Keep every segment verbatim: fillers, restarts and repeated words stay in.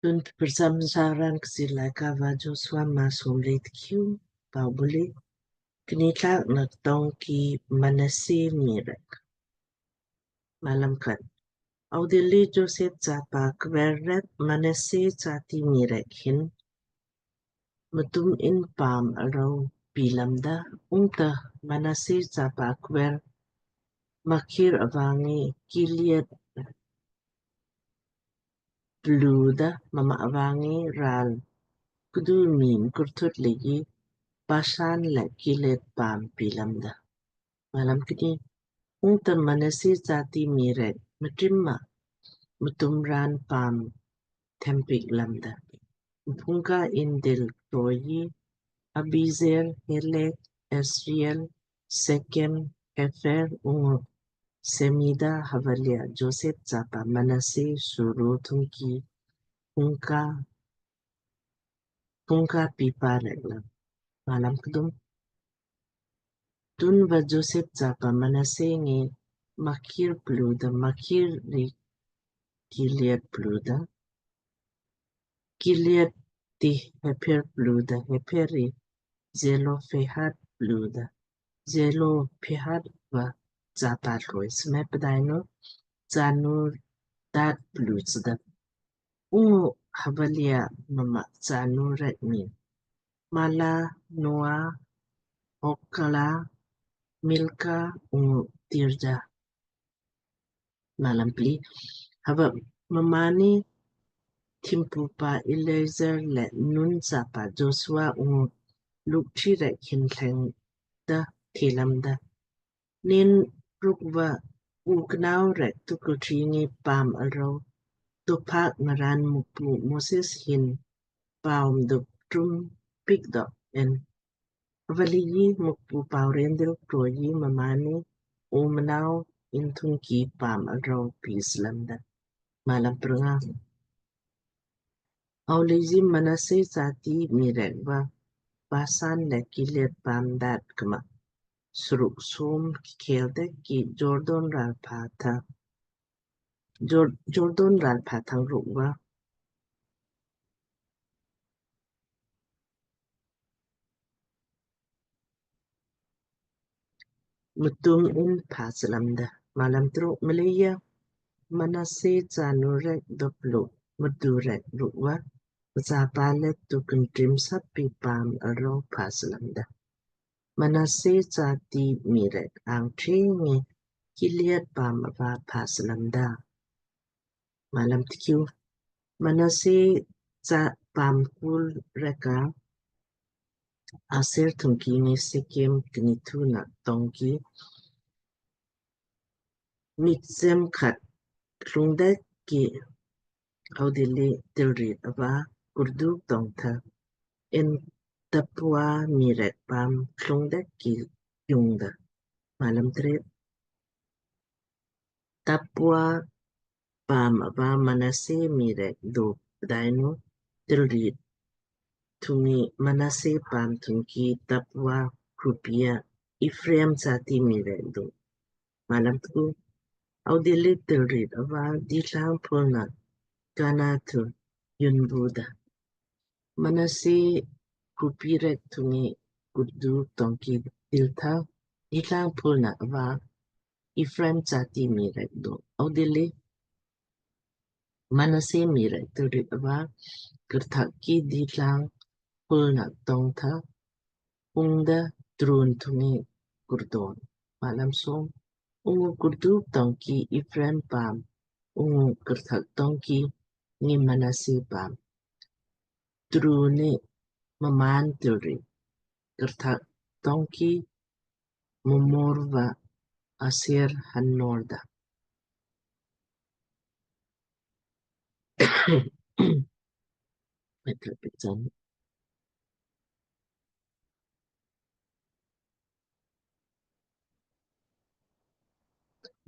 Tun prcham saran Kchiir Laaika va Joshua maa somle tkiu. Pau buli. Knitlaak na ktong ki Manase mii rek. Malam khat. Audilli Joseph chapa kver rek Manase chati mii rek hin mtum in paam arau pi lamda. Ungta Manase chapa kver Makir avangi Gilead pluda, mma avangi ral kdu mii mkurthut leiji Bashan le Gilead paam pi lamda. Malam kni. Ungta Manase chati mii rek mtrim ma mtum raan paam thempik lamda. Phungka in dil troji Abiezer, Helek, Asriel, Sekem, Hepher ungu Semida hava lea Joseph chapa Manase suru thungki phungka phungka pipa rek lam. Malam kdum. Tunva Joseph chapa Manase ngi Makir pluda, Makir ri Gilead pluda, Gilead ti Hepher pluda, Hepher ri Zelophehad pluda, Zelophehad va chapa thloi sme pdainu chanu dat plu chda. Ungu hava lea mma chanu rek mii Mala, Noa, Hogla, Milka ungu Tirja. Malam pli. Hava mmaanni thimpupa Eleazar le Nun chapa Joshua ungu lukchi rek hin thleng da the lamda. Nin rukva u knau rek tuku tringi paam arau tupak ngaran Mukpu Moses hin paam duk trum pik dok en. Avaliji Mukpu pau rendil kroji mmaanni u mnau in thungki paam arau pis lamda. Malam prnga. Auliji Manase chati mii rek va Bashan le Gilead paam dat kma sruk som ki khel de ki Jordan ral pha tha. Jor-, Jordan ral pha thang ruk va mtum in pha slamda. Malam truk. Mleija Manase chanu rek dopluk mdu rek ruk va mchapa le tukin trim sap pi paam arau pha slamda. Manase chati mii rek angthe ngi Gilead paam ava pha slamda. Malam tkiu. Manase cha paam kul rek ka Aser thungki ngi Sekem knithu na tongki Mikmeseth khat klung dek ki audilli tilrit ava kurdu tong tha in Tappuah mii rek paam klung dek ki jungda. Malam tret. Tappuah paam ava Manase mii rek do pdainu tilrit thungki Manase paam thungki Tappuah khupi a Ephraim chati mii rek do. Malam tku. Audilli tilrit ava ditlang pulna Kana thu yunbuda. Manase khupi rek thungki kurdu tongki dil tha ditlang pulna ava Ephraim chati mii rek do. Audilli Manase mii rek tilrit ava kurthak ki ditlang pulna tong tha ungda trun thungki kurdon. Malam som. Ungu kurdu tongki Ephraim paam ungu kurthak tongki ngi Manase paam. Trun ni mmaan tilrit. Kurthak tongki mumor va Aser han norda. Metra pichan.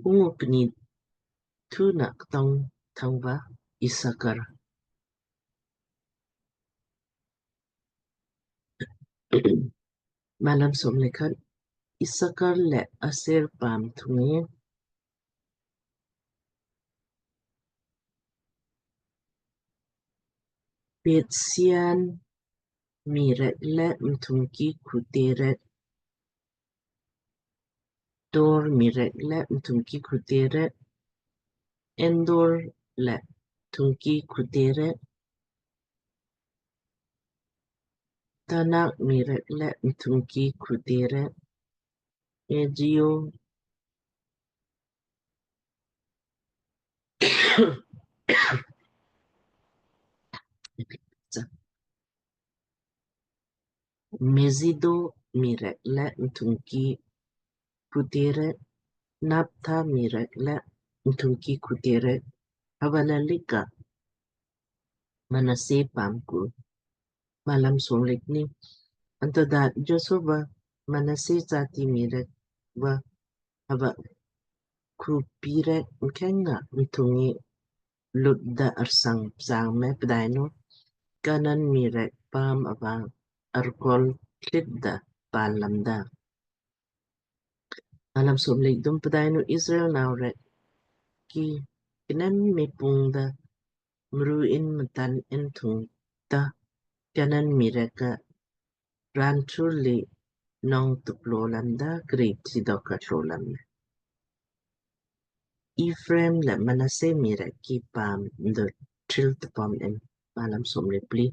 Ungu knithu na ktong thangva Isakar. Malam som le khat. Isakar le Aser paam thungki. Beth-sean mii rek le mthungki khuwte rek, Dor mii rek le mthungki khuwte rek, Endor le mthungki khuwte rek, Tanak mii rek le mthungki khuwte rek, Megiddo, Megiddo mii rek le mthungki khuwte rek, Naphtali mii rek le mthungki khuwte rek, hava le lika Manasse paam ku. Malam somlekni. Anto daat joso va Manasse jati mii rek va hava khuwpii rek mkheng nga mthung ngi lut da arsang psang me, pdainu Kanan mii rek paam ava arkol tlit da pal lamda. Malam somlekthum. Pdainu Israel nau rek ki knem me pung da mruin mtan in thungta, Kanan mii rek ka raan thu li nong tuplo lamda, kri tidok ka tlo lam me. Ephraim le Manasse mii rek ki paam mdo tril tupom in. Malam somlepli.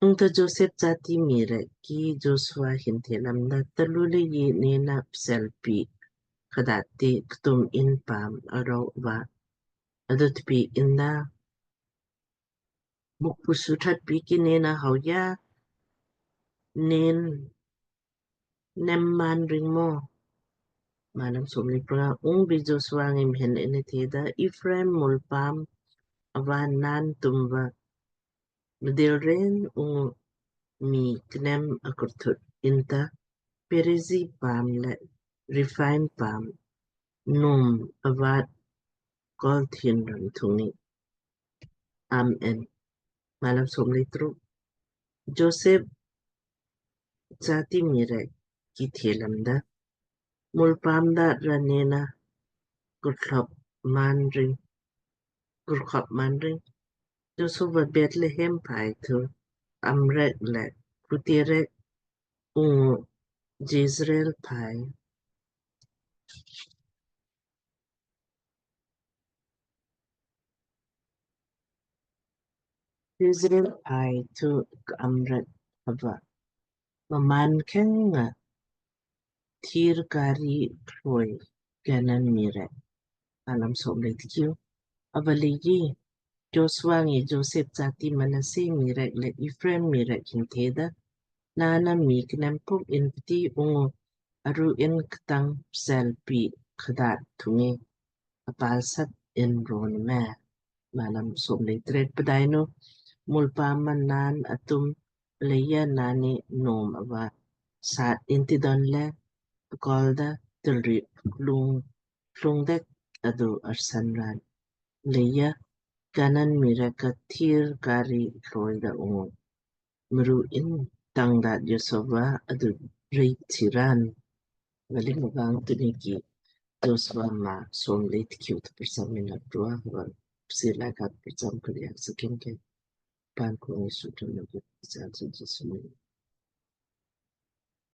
Ungta Joseph jati mii rek ki Joshua hin the lamda, talu leiji nena pselpi khat ti ktum in paam aro va adut pi inda, Mukpu suthat pi ki nena hauya nen nem man ring mo? Malam somlepra. Ungbi Joshua ngi mhin inni theda, Ephraim mul paam ava naan tumva mdil ren ungu mii knem akurthut inta, Perezi paam le Rephaim paam num avat kol thin ram thung ngi am en. Malam somletruk. Joseph jati mii rek ki the lamda, mul paam daat ra nena kurkhop man ring, kurkhop man ring. Joshua va Bethlehem phai thu am rek le khuwte rek ungu Jezreel phai Israel phai thu ka'am rek hava mmaan mkheng nga thiir kari thloi Kanan mii rek. Malam somletikhiu. Ava leiji Joshua ngi Joseph jati Manasse mii rek le Ephraim mii rek hin theda, naan na mii knem puk in pti ungu aru in ktang pselpi khat thung ngi apal sat in ron me. Malam somletrek. Pdainu mul paam man naan atum leija naanni nom ava sat inti donle pkol da tilri lung, lung dek adu arsan raan. Leija Kanan mii rek ka thiir kari thloi da ungu mru in tang daat joso va adu rei thi raan. Vali mavang tunni ki Joshua maa somletikhiu tu prcham mina tua va psila kat prcham kariak sakin ke pan ko ngi sutun na bu psal su Joshua.